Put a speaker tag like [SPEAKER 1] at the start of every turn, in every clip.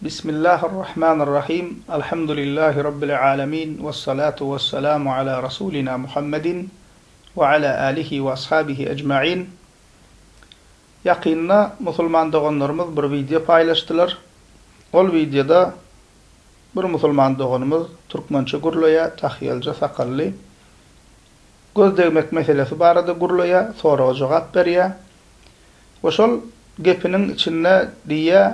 [SPEAKER 1] Bismillahir-Rahmanir-Rahim. Alhamdulillahi Rabbil alemin. Vessalatu vesselamu ala Rasulina Muhammedin we ala alihi we ashabihi ecmain. Ýakynda musulman doganlarymyz bir wideo paýlaşdylar. Ol wideoda bir musulman doganymyz türkmençe gürleýär, tahýalyja sakally. Göz degmek meselesi barada gürleýär, soraga jogap berýär. We şol gepiniň içinde diýýär,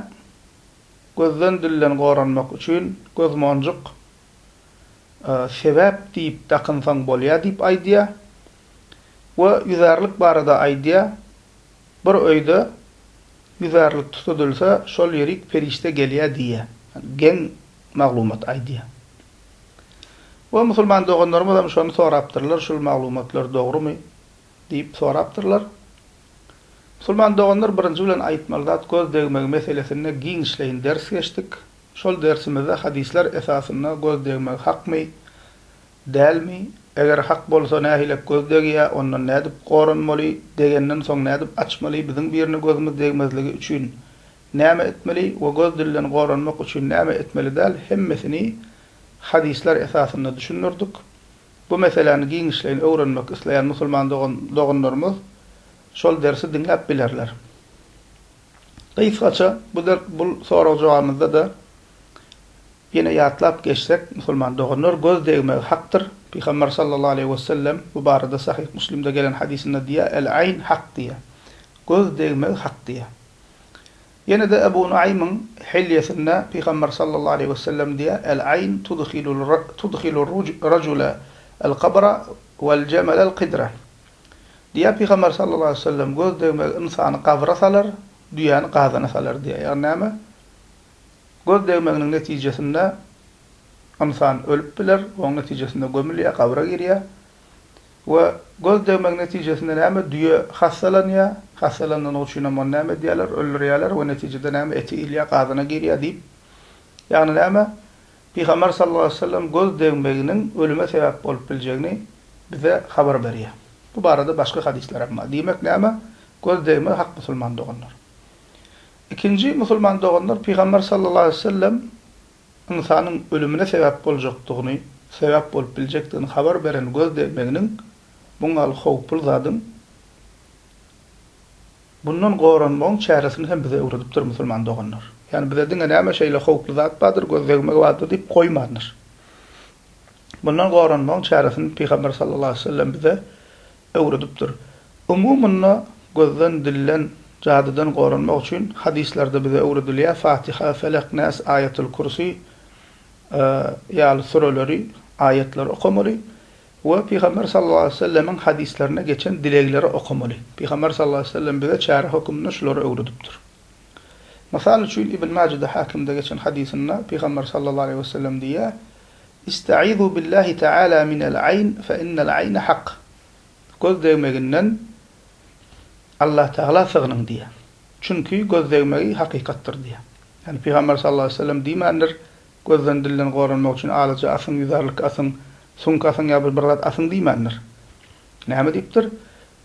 [SPEAKER 1] Gözden-dilden goranmak üçin gözmonjuk sebäp diýip dakynsaň bolýar diýip aýdýar. We ýüzärlik barada aýdýar, Bir öýde ýüzärlik tutadylsa, şol ýerik perişde gelýär diýýär. Geň maglumat aýdýar. We musulman doganlarymyzam şony sorapdyrlar, şul maglumatlar dogrumy? Diýip sorapdyrlar. Musulman doganlar birinji bilen aýtmaly zat göz degmegi meselesinde giňişleýin ders geçdik. Şol dersimizde hadyslar esasynda göz degmegi hakmy, dälmi, eger hak bolsa nähilek göz degýä, ondan nädip goranmaly, degenden soň nädip açmaly, biziň birine gözümiz degmezligi üçin näme etmeli we göz dilden goranmak üçin näme etmeli däl hemmesini hadyslar esasynda düşündirdik. Bu meseläni giňişleýin öwrenmek isleýän musulman dogan doganlarymyz şol dersi diňläp bilerler. Gysgaça bu der bul sorag jogabymyzda-da ýene ýatlap geçsek, musulman doganlar göz degmegi hakdyr. Pygamber sallallahu aleýhi wesellem bu barada Sahyh Muslimde gelen hadysynda diýýär, El-aýn hak diýýär. Göz degmegi hak diýýär. Ýene-de Ebu Nuaýmyň Hilýesinde Pygamber sallallahu aleýhi wesellem diýýär, El-aýn tudhilur rajula el-kabra wel-jemelel kidra. Diýýär Pygamber sallallahu aleýhi wesellem, göz degmegi ynsany gabra salar, düýäni gazana salar diýýär. Ýagny näme? Göz degmeginiň netijesinde ynsan ölüp biler, onuň netijesinde gömülýär, gabra girýär. We göz degmek netijesinde näme düýe hassalanýar, hassalananlygy üçinem ony näme edýärler, öldürýärler we netijede näme eti iýilýär, gazana girýär diýip. Ýagny näme? Pygamber sallallahu aleýhi we sellem göz degmeginiň ölüme sebäp bolup biljegini bize habar berýär. Bu barada başga hadyslar hem bar. Diýmek näme? Göz degmegi hak musulman doganlar. Ikinji musulman doganlar Pygamber sallallahu aleýhi we sellem ynsanyň ölümine sebäp boljakdygyny, sebäp bolup biljekdigini habar beren göz degmeginiň buňňaly howply zadyň bundan goranmagyň çäresini hem bize öwredipdir musulman doganlar. Ýagny bize diňe näme şeýle howply zat bardyr, göz degmegi bardyr diýip goýmandyr. Bundan goranmagyň çäresini Pygamber sallallahu aleýhi we sellem bize öwredipdir. Umumynda gözden, dilden, jadydan goranmak üçin hadyslarda bize öwredilýär, Fatiha, Felek, Näs, Aýatul Kürsi ýaly süreleri, aýatlary okamaly we Pygamber sallallahu aleýhi we sellemiň hadyslarynda geçen dilegleri okamaly. Pygamber sallallahu aleýhi we sellem bize çäre hökmünde şulary öwredipdir. Mysal üçin Ibn Majede Hakimde geçen hadysynda Pygamber sallallahu aleýhi we sellem diýýär, Istaizu billahi teala minel aýn fe innel aýne hak. Göz degmeginden Allah Tagala sygnyň diýýär. Çünki göz degmegi hakykatdyr diýýär. Ýagny Pygamber sallallahu aleýhi we sellem diýmändir, gözden dilden goranmak üçin alaja asyň, ýüzärlik asyň, sumka asyň ýa bir bir zat asyň diýmändir. Näme diýipdir?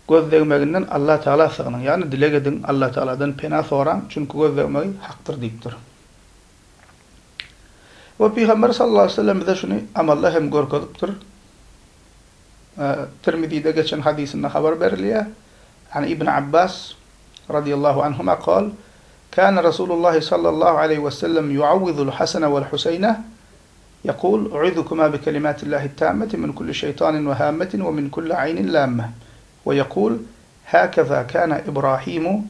[SPEAKER 1] Göz degmeginden Allah Tagala sygnyň, ýagny dileg ediň, Allah Tagaladan pena soraň, çünki göz degmegi hakdyr diýipdir. We Pygamber sallallahu aleýhi we sellem bize şuny amalda hem görkezipdir. Tirmizide geçen hadysynda habar berilýär. An Ibn Abbas radiyallahu anhuma kal, Kana Rasulullah sallallahu aleýhi we sellem yuawwizul Hasana wal Huseyne Yekul, U'izukuma bi kelimatillahi tammeti min kulli şeýtanin we hammetin we min kulli aýnin lamme. We yekul, Hakaza kana Ibrahimu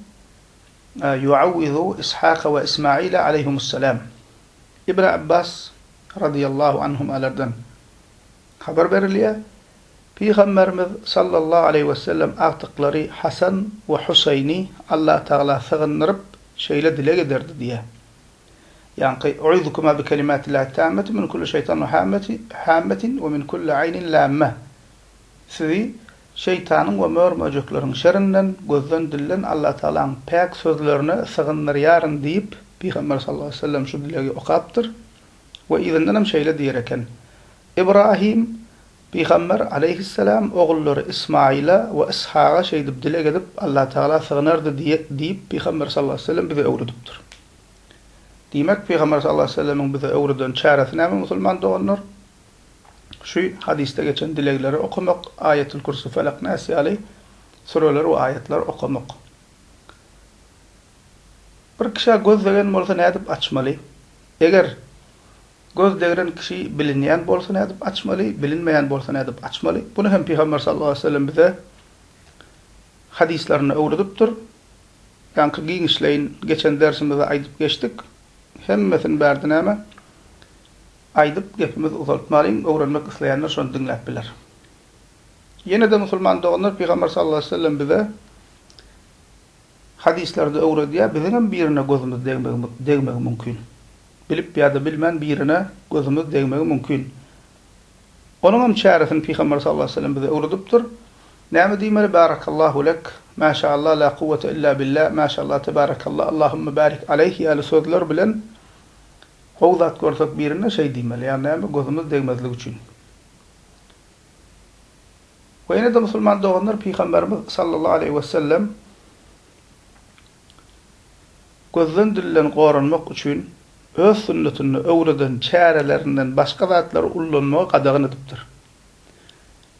[SPEAKER 1] Ýuawwizu Ishaka we Ismaile aleýhimussalam. Ibn Abbas radyýallahu anhumalardan habar berilýär, Pygamberimiz sallallahu aleýhi wesellem agtyklary Hasan we Huseýni Allatagala sygyndyryp şeýle dileg ederdi diýýär. Ýaňky, Uizukuma bi kelimatillahi tammeti min kulli şeýtan we hammetin we min kulli aýnin lamme. Sizi Şeýtanyň we mör-möjekleriň şerinden, gözden-dilden Allatagalaň päk sözlerine sygyndyrýaryn diýip, Pygamber sallallahu aleýhi we sellem şu dilegi okapdyr we yzyndanam şeýle diýer eken, Ybrahym pygamber aleýhissalam ogullary Ysmaýyla we Yshaga şeýdip dileg edip, Allatagala sygynardy diýip, Pygamber sallallahu aleýhi we sellem bize öwredipdir. Diýmek, Pygamber sallallahu aleýhi we sellemiň bize öwreden çäresi näme musulman doganlar? Şu hadysda geçen dilegleri okamak, Aýetül Kürsi, Felak, Näs ýaly süreleri we aýatlary okamak. Bir kişä göz degen bolsa nädip açmaly? Eger göz degren kişi bilinýän bolsa nädip açmaly, bilinmeýän bolsa nädip açmaly? Buny hem Pygamber sallallahu aleýhi we sellem bize hadyslarynda öwredipdir. Ýaňky giňişleýin geçen dersimizde aýdyp geçdik. Hemmesini bärde näme aýdyp gepimizi uzaltmalyň, öwrenmek isleýänler şony diňläp biler. Ýene-de musulman doganlar Pygamber sallallahu aleýhi we sellem bize hadyslarda öwredýär, biziňem birine gözümiz degmegi mümkin. Bilip ýa-da bilmän birine gözümiz degmegi mümkin. Onuňam çäresini Pygamber sallallahu aleýhi we sellem bize öwredipdir. Näme diýmeli, Barakallahu lek, Maşaallah, la kuwwete illa billah, Maşaallah, tebarakallah, Allahümme barik aleýh ýaly sözler bilen gowy zat görsek birinde şeý diýmeli. Ýagny näme, gözümiz degmezligi üçin. We ýene-de musulman doganlar Pygamberimiz sallallahu aleýhi we sellem Gözden dilden goranmak üçin öz sünnetinde öwreden çärelerinden başga zatlary ullanmagy gadagan edipdir.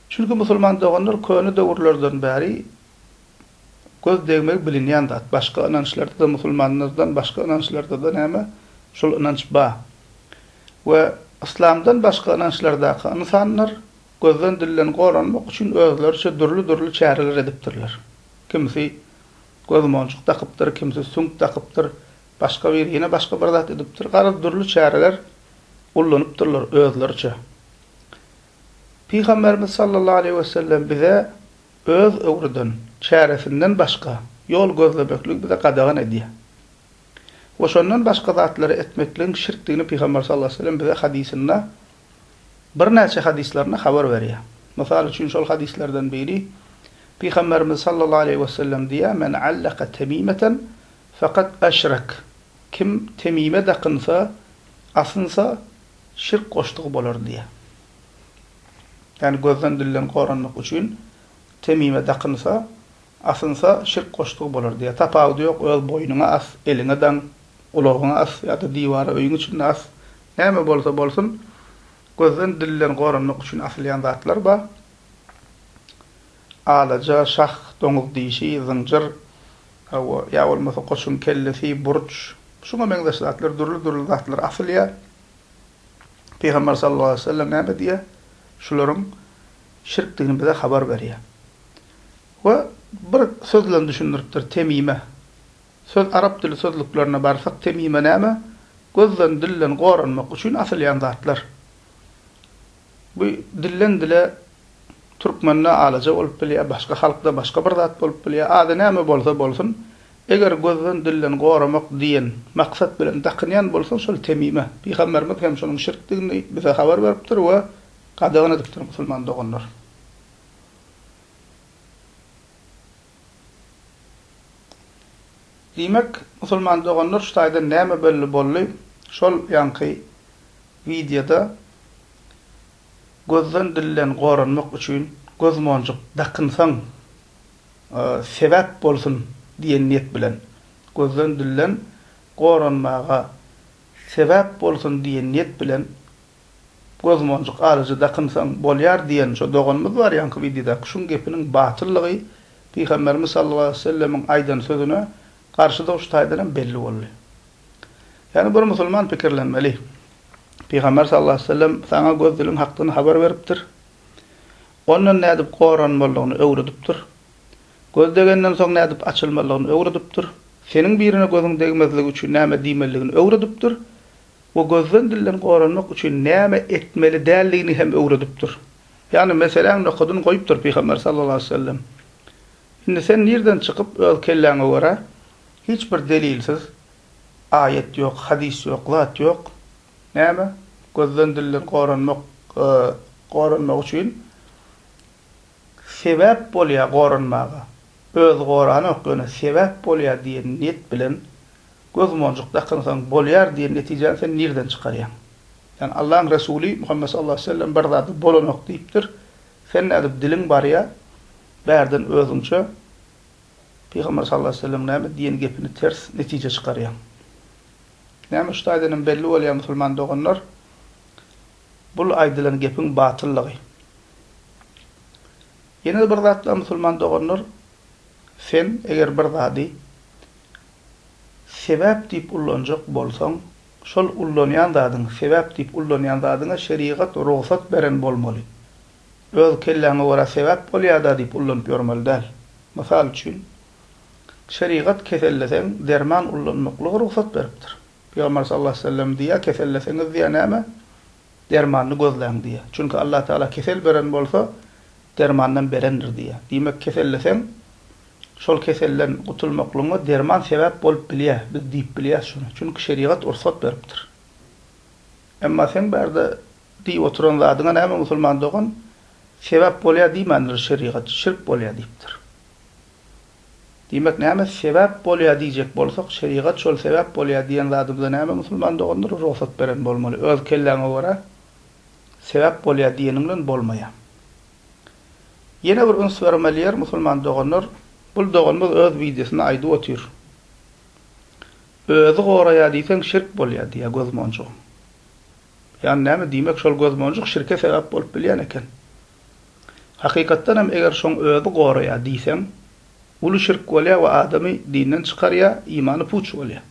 [SPEAKER 1] Çünki musulman doganlar köne döwürlerden bäri göz degmegi bilinýän zat. Başga ynançlarda-da musulmanlardan başga ynançlarda-da näme şol ynanç bar. We yslamdan başga ynançlardaky ynsanlar gözden dilden goranmak üçin özleriçe dürli-dürli çäreler edipdirler. Kimisi Göz monjuk dakypdyr, kimsi süňk dakypdyr, başga biri ýene başga bir zat edipdir. Garaz, dürli çäreler ullanypdyrlar özleriçe. Pygamberimiz sallallahu aleýhi wesellem bize öz öwreden çäresinden başga ýol gözlemekligi bize gadagan edýär. We şondan başga zatlary etmekligiň şirkdigini Pygamber sallallahu aleýhi wesellem bize hadysynda birnäçe hadyslarynda habar berýär. Mysal üçin şol hadyslardan biri Pygamberimiz sallallahu aleýhi we sellem diýýär, Men allaka temimeten fekad eşrek. Kim temime dakynsa, asynsa, şirk goşdugy bolar diýýär. Ýagny gözden dilden goranmak üçin temime dakynsa, asynsa şirk goşdugy bolar diýýär. Tapawudy ýok, öz boýnuňa as, eliňe daň, gulagyňa as ýa-da diwara öýüň içinde as. Näme bolsa bolsun, gözden dilden goranmak üçin asylýan zatlar bar. Alaja, şah, doňuz dişi, zynjyr, hawa, ýa bolmasa goçuň kellesi, burç, şuňa meňzeş zatlar, dürli-dürli zatlar asylýar. Pygamber sallallahu aleýhi we sellem näme diýýär? Şularyň şirkdigini bize habar berýär. We bir söz bilen düşündiripdir, temime. Söz arap dili sözlüklerine barsak temime näme? Gözden, dilden goranmak üçin asylýan zatlar. Bu dilden dile türkmende alaja bolup bilýär, başga halkda başga bir zat bolup bilýär. Ady näme bolsa bolsun, eger gözden dilden goramak diýen maksat bilen dakynýan bolsaň şol temime. Pygamberimiz hem şonuň şirkdigini bize habar beripdir we gadagan edipdir musulman doganlar. Diýmek, musulman doganlar şu taýdan näme belli boldy? Şol ýaňky wideoda gözden dilden goranmak üçin gözmonjuk dakynsaň sebäp bolsun diýen niýet bilen, gözden dilden goranmaga sebäp bolsun diýen niýet bilen gözmonjuk alyjy dakynsaň bolýar diýen şo doganymyz bar ýaňky wideodaky şuň gepiniň batyllygy Pygamberimiz sallallahu aleýhi we sellemiň aýdan sözüne garşydygy şu taýdan hem belli boldy. Ýagny bir musulman pikirlenmeli. Pygamber sallallahu aleýhi we sellem saňa göz diliň hakdan habar beripdir. Ondan nädip goranmalydygyny öwredipdir. Göz degenden soň nädip açylmalydygyny öwredipdir. Seniň birine gözüň degmezligi üçin näme diýmelidigini öwredipdir we gözden dilden goranmak üçin näme etmeli däldigini hem öwredipdir. Ýagny meseläň nokadyny goýupdyr Pygamber sallallahu aleýhi we sellem. Indi sen nirden çykyp öz kelläňe görä hiç bir delilsiz aýat ýok, hadys ýok, zat ýok, näme gözden dilden goranmak goranmak üçin sebäp bolýar goranmaga, özi goranok ýöne sebäp bolýar diýen niýet bilen göz monjuk dakynsaň bolýar diýen netijäni sen nirden çykarýaň? Ýagny Allaň Resuly Muhammet sallallahu aleýhi we sellem bir zady bolanok diýipdir, sen nädip diliň barýar bärden özüňçe Pygamber sallallahu aleýhi we sellem näme diýen gepini ters netije çykarýaň. Näme şu taýdan hem belli bolýar musulman doganlar, bul aýdylan gepiň batyllygy. Ýene-de bir zat bar musulman doganlar, sen eger bir zady sebäp diýip ullanjak bolsaň, şol ullanýan zadyň, sebäp diýip ullanýan zadyňa şerigat rugsat beren bolmaly. Öz kelläňe görä sebäp bolýa-da diýip ullanyp ýörmeli däl. Mysal üçin, şerigat keselleseň derman ullanmaklyga rugsat beripdir. Pygamber sallallahu aleýhi we sellem diýýär, keselleseňiz diýýär näme? Dermanyny gözläň diýýär. Çünki Allah Tagala kesel beren bolsa, dermandan berendir diýýär. Diýmek keselleseň, şol keselden gutulmaklygyňa derman sebäp bolup bilýär. Biz diýip bilýäris şuny. Çünki şerigat rugsat beripdir. Emma seň bärde diýip oturan zadyňa näme musulman dogan sebäp bolýar diýmändir şerigat, şirk bolýar diýipdir. Diýmek näme sebäp bolýar diýjek bolsak şerigat şol sebäp bolýar diýen zadymyza näme musulman doganlar rugsat beren bolmaly öz kelläňe görä sebäp bolýar diýeniň bilen bolmaýar. Ýene bir üns bermeli ýer musulman doganlar bul doganymyz öz wideosynda aýdyp otyr. Özi goraýar diýseň şirk bolýar diýýär göz monjugyň. Ýagny näme diýmek şol gözmonjuk şirke sebäp bolup bilýän eken. Hakykatdan hem eger şoň özi goraýar diýseň, uly şirk bolýar we adamy dinden çykarýar, imany puç bolýar.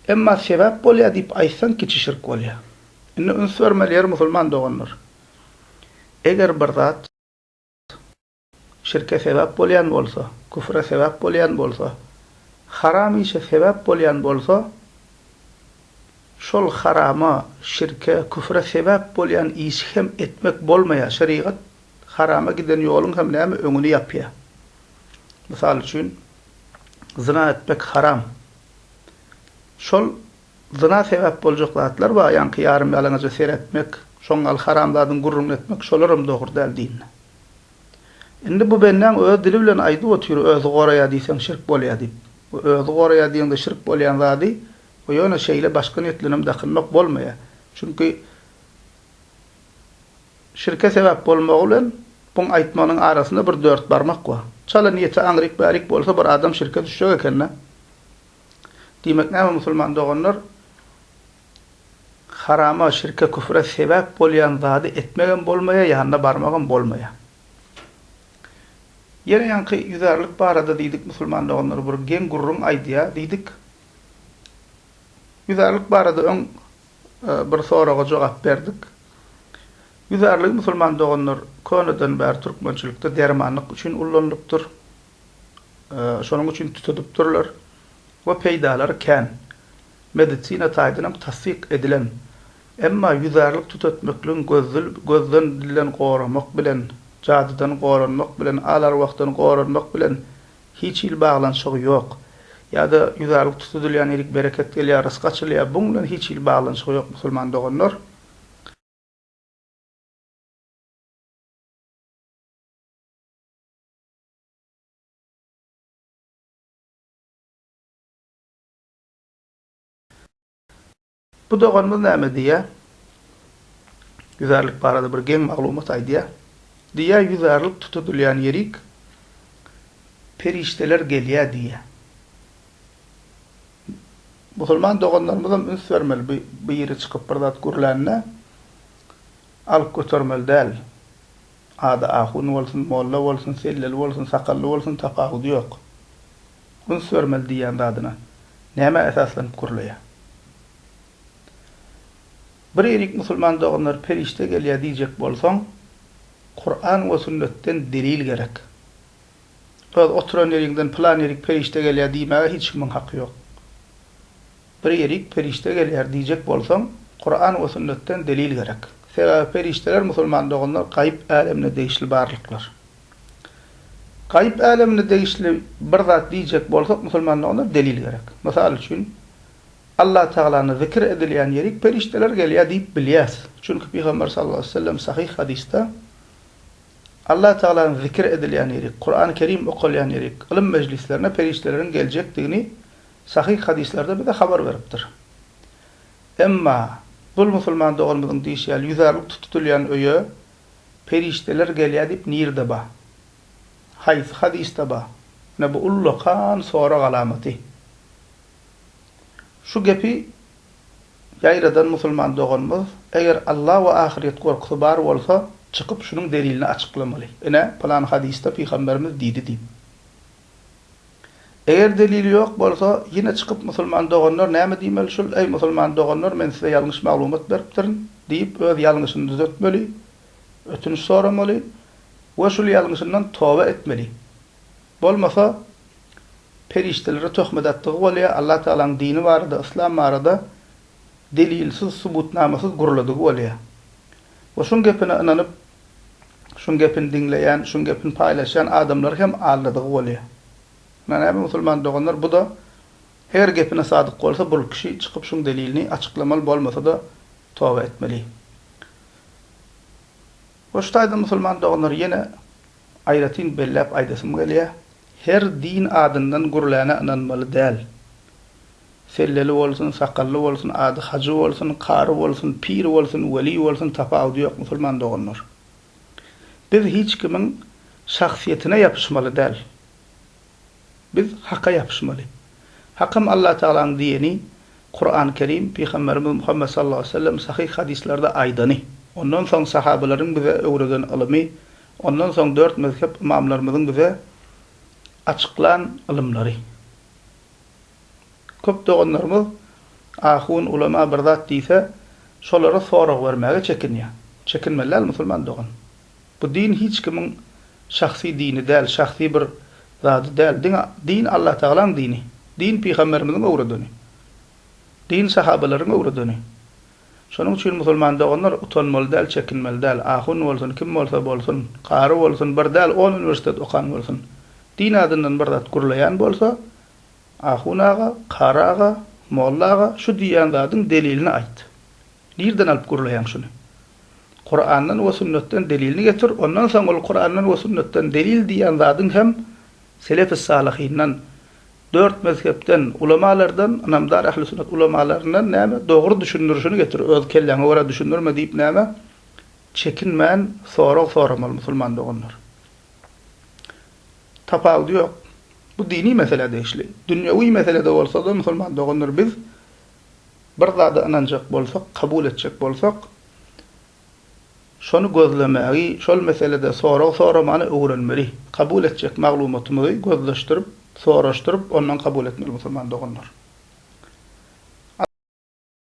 [SPEAKER 1] Emma sebäp bolýar diýip aýtsaň kiçi şirk bolýar. Indi üns bermeli ýeri musulman doganlar. Eger bir zat. Şirke sebäp bolýan bolsa, küfre sebäp bolýan bolsa, haram işe sebäp bolýan bolsa, şol harama, şirke, küfre sebäp bolýan işi hem etmek bolmaýar. Şerigat harama giden ýoluň hem näme öňüni ýapýar. Mysal üçin, zyna etmek haram. Şol zyna sebäp boljak zatlar bar, ýaňky ýarym-ýalaňaja seretmek, şoň ýaly haram zadyň gürrüňini etmek, şolaram dogry däl dinde. Indi bu bendäň öz dili bilen aýdyp otyr özi goraýar diýseň şirk bolýar diýip. Bu özi goraýar diýeňde şirk bolýan zady bu ýöne şeýle başga niýetlenem dakynmak bolmaýar. Çünki şirke sebäp bolmagy bilen buň aýtmagynyň arasynda bir dörtbarmak bar. Çala niýeti aňryk bärik bolsa bir adam şirke düşjek ekende. Diýmek näme musulman doganlar Harama, şirke, küfre sebäp bolýan zady etmegem bolmaýar, ýanyna barmagam bolmaýar. Ýene ýaňky ýüzärlik barada diýdik, musulman doganlar bir geň gürrüň aýdýar diýdik. Ýüzärlik barada öň bir soraga jogap berdik. Ýüzärligi musulman doganlar köneden bäri türkmençilikde dermanlyk üçin ullanylypdyr. Şonuň üçin tütedipdirler we peýdalary kän. Medisina taýdanam tassyk edilen. Emma ýüzärlik tütetmekligiň gözdül gözden dilden goramak bilen, jadydan goranmak bilen, al-arwahdan goranmak bilen hiç hili baglanyşygy ýok. Ýa-da ýüzärlik tütedilýän ýerik bereket gelýär, rysk açylýar, buň bilen hiç hili baglanyşygy ýok musulman doganlar. Bu doganymyz näme diýýär? Ýüzärlik barada bir geň maglumat aýdýar. Diýýär, ýüzärlik tutudylýan ýerik perişdeler gelýär diýýär. Musulman doganlarymyzam üns bermeli bu biri çykyp bir zat gürlände alyp götermeli däl. Ady ahun bolsun, molla bolsun, selleli bolsun, sakally bolsun tapawudy ýok. Üns bermeli diýýän zadyna nämä esaslanyp gürleýär? Bir ýerik musulman doganlar perişde gelýär diýjek bolsaň, Kuran we sünnetden delil gerek. Öz oturan ýeriňden pylan ýerik perişde gelýär diýmäge hiç kimiň haky ýok. Bir ýerik perişde gelýär diýjek bolsaň, Kuran we sünnetden delil gerek. Sebäbi perişdeler musulman doganlar gaýyp älemine degişli barlyklar. Gaýyp älemine degişli bir zat diýjek bolsak musulman doganlar delil gerek. Mysal üçin, Allah Tagalany zikir edilýän ýerik perişdeler gelýär diýip bilýäs. Çünki Pygamber sallallahu aleýhi we sellem sahyh hadysda Allah Tagalany zikir edilýän ýerik, Kurany Kerim okalýan ýerik, ylym mejlislerine perişdeleriň geljekdigini sahyh hadyslarda bize habar beripdir. Emma bul musulman doganymyzyň diýşi ýaly ýüzärlik tutulýan öýe Perişdeler gelýär diýip nirde ba? Haýsy hadysda ba? Ine bu ullakan sorag alamaty. Şu gepi ýaýradan musulman doganymyz, eger Alla we ahyrýet gorkusy bar bolsa, çykyp şunuň delilini açyklamaly. Ine, pylan hadysda pygamberimiz diýdi diýip. Eger delili ýok bolsa, ýene çykyp musulman doganlar näme diýmeli şul, eý musulman doganlar men size ýalňyş maglumat beripdirin diýip öz ýalňyşyny düzetmeli, ötünç soramaly we şul ýalňyşyndan toba etmeli. Bolmasa perişdelere töhmet atdygy bolýar, Allah Tagalaň dini barada, yslam barada delilsiz, subutnamasyz gürledygy bolýar. We şuň gepine ynanyp, şuň gepini diňleýän, şuň gepini paýlaşýan adamlary hem aldadygy bolýar. Ynha näme musulman doganlar bu-da eger gepine sadyk bolsa bul kişi çykyp şuň delilini açyklamaly bolmasa-da toba etmeli. We şu taýda musulman doganlar ýene aýratyn belläp aýdasym gelýär, her din adyndan gürläne ynanmaly däl. Selleli bolsun, sakally bolsun, ady hajy bolsun, kary bolsun, pir bolsun, weli bolsun tapawudy ýok musulman doganlar. Biz hiç kimiň şahsyýetine ýapyşmaly däl. Biz Haka ýapyşmaly. Hakam Allatagalaň diýeni, Kuran Kerim, Pygamberimiz Muhammet sallallahu aleýhi we sellem sahyh hadyslarda aýdany. Ondan soň sahabalaryň bize öwreden ylymy, ondan soň dört mezhep ymamlarymyzyň bize açyklan ylymlary. Köp doganlarymyz ahun, ulama bir zat diýse, şolara sorag bermäge çekinýär. Çekinmeli däl musulman dogan. Bu din hiç kimiň şahsy dini däl, şahsy bir zady däl. Diňe din Allatagalaň dini. Din pygamberimiziň öwredeni. Din sahabalaryň öwredeni. Şonuň üçin musulman doganlar utanmaly däl, çekinmeli däl. Ahun bolsun, kim bolsa bolsun, kary bolsun, bir däl on uniwersitet okan bolsun. Din adyndan bir zat gürleýän bolsa, Ahun aga, kary aga, molla aga şu diýýän zadyň delilini aýt. Nirden alyp gürleýäň şuny? Kurandan we sünnetden delilini getir, ondan soň ol Kurandan we sünnetden delil diýýän zadyň hem selefis-salyhyndan, dört mezhepden, ulamalardan, ynamdar ähli-sünnet ulamalaryndan näme, dogry düşündirişini getir, öz kelläňe görä düşündirme diýip näme, çekinmän sorag soramaly musulman doganlar. Tapawudy ýok. Bu dini meselä degişli. Dünýewi meselede bolsa-da musulman doganlar biz Bir zada ynanjak bolsak, kabul etjek bolsak, şony gözlemegi, şol meselede sorag soramany öwrenmeli. Kabul etjek maglumatymyzy gözleşdirip, soraşdyryp, ondan kabul etmeli musulman doganlar.